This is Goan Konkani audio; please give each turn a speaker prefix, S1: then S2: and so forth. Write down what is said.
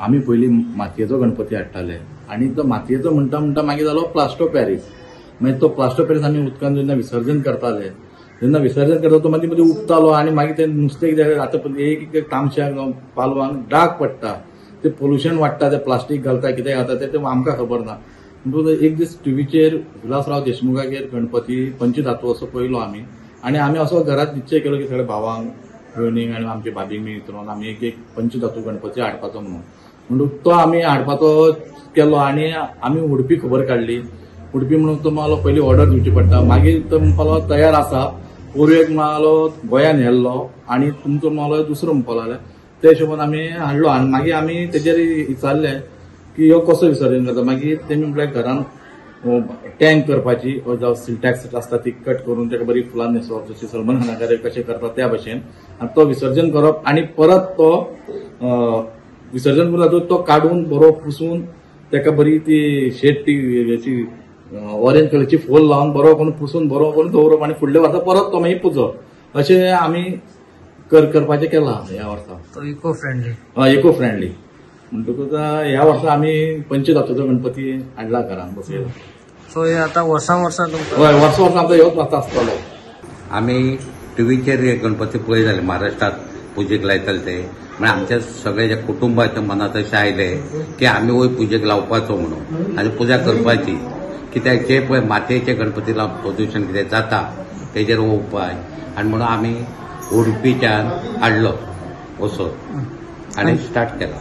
S1: आमी पयलीं मातयेचो गणपती हाडटाले आनी तो मातयेचो म्हणटा म्हणटा मागीर जालो प्लास्टर पॅरीस. मागीर तो प्लास्टर पॅरीस आमी उदकान जेन्ना विसर्जन करताले, जेन्ना विसर्जन करता तो मदीं मदीं उबतालो आनी मागीर ते नुस्तें कितें आतां एक एक तामश्याक जावं पालवांक डाग पडटा, ते पोल्युशन वाडटा, ते प्लास्टीक घालता कितें घालता तें आमकां खबर ना. म्हणटकूच एक दीस टिवीचेर विलासराव देशमुखागेर गणपती पंचधातू असो पळयलो आमी आनी आमी असो घरांत निश्चय केलो की सगळ्या भावांक भयणींक आनी आमच्या भाभींक बी विचारून आमी एक एक पंचधातू गणपती हाडपाचो म्हणून. म्हणून तो आमी हाडपाचो केलो आनी आमी उडपी खबर काडली. उडपी म्हणून तो मालो पयली ऑर्डर दिवची पडटा, मागीर तो म्हणपालो तयार आसा, पोरू एक मालो गोंयान व्हेल्लो आनी तुमचो मालो दुसरो म्हणपाक लागले. त्या हिशोबान आमी हाडलो आनी मागीर आमी तेजेर विचारलें की ह्यो कसो विसर्जन करता. मागीर तेमी म्हटल्यार घरान टँक करपाची जावं सिंटॅक्स आसता ती कट करून ताका बरी फुलां न्हेसोवप, जशी सलमान खानाकार कशें करता त्या भशेन, आनी तो विसर्जन करप आनी परत तो विसर्जन करून जातकूच तो काडून बरो पुसून ताका बरी ती शेड ती हेची ऑरेंज कलरची फोल लावन बरो करून पुसून बरो करून दवरप आनी फुडल्या वर्सा परत तो मागीर पुजप, अशें आमी करपाचें केलां ह्या वर्सा.
S2: तो इको फ्रेंडली.
S1: हय, इको फ्रेंडली. म्हणटकूच ह्या वर्सा आमी पंचधातूचो गणपती हाडला घरान बसयला.
S2: सो हे आतां वर्सां वर्सां तुमकां?
S1: हय, वर्सां वर्सां आमचो ह्योच वर्सा आसतलो.
S3: आमी टिवीचेर गणपती पळयताले महाराष्ट्रात पुजेक लायताले ते, म्हळ्यार आमच्या सगळ्या कुटुंबाच्या मनांत अशें आयलें की आमी वय पुजेक लावपाचो म्हणून आनी पुजा करपाची. कित्याक जे पळय मातयेचे गणपती लावन प्रदुशण कितें जाता तेजेर हो उपाय, आनी म्हणून आमी उडपीच्यान हाडलो वचोन आनी स्टार्ट केला.